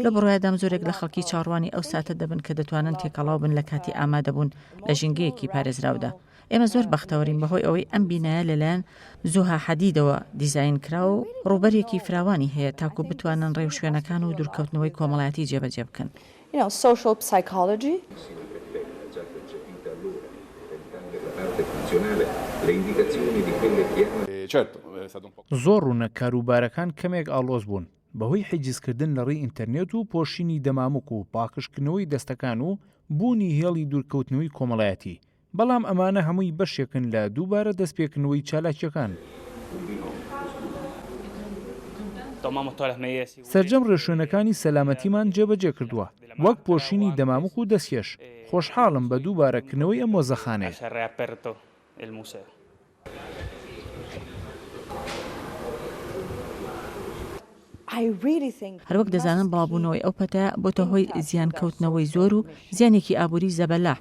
لە بڕوایدام زۆرێک لە خەڵکی چاوەڕوانی ئەو ساتە دەبن کە دەتوانن تێکەڵاو بن لە کاتی ئامادەبوون لە ژینگەیەکی پارێزراودا. ئێمە زۆر بەختەوەرین بەهۆی ئەوەی ئەم بینایە لەلایەن زوها حەدیدەوە دیزاین کراوە و ڕووبەرێکی فراوانی هەیە تاکو بتوانن ڕێوشوێنەکان و دوورکەوتنەوەی کۆمەڵایەتی جێبەجێ بکەن. زۆر ڕوونە کاروبارەکان کەمێک ئاڵۆز بوون بەهۆی حیجزکردن لەڕێی ئینتەرنێت و پۆشینی دەمامک و پاکژکردنەوەی دەستەکان و بوونی هێڵی دوورکەوتنەوەی کۆمەڵایەتی، بەڵام ئەمانە هەمووی بەشێکن لە دووبارە دەستپێکردنەوەی چالاکییەکان. سەرجەم ڕێوشوێنەکانی سەلامەتیمان جێبەجێ کردووە، وەک پۆشینی دەمامک و دەستکێش. خۆشحاڵم بە دووبارە کردنەوەی ئەم مۆزەخانەیە. هەروەک دەزانن بڵاوبوونەوەی ئەو پەتایە بۆتە هۆی زیانکەوتنەوەی زۆر و زیانێکی ئابووری زەبەلاح.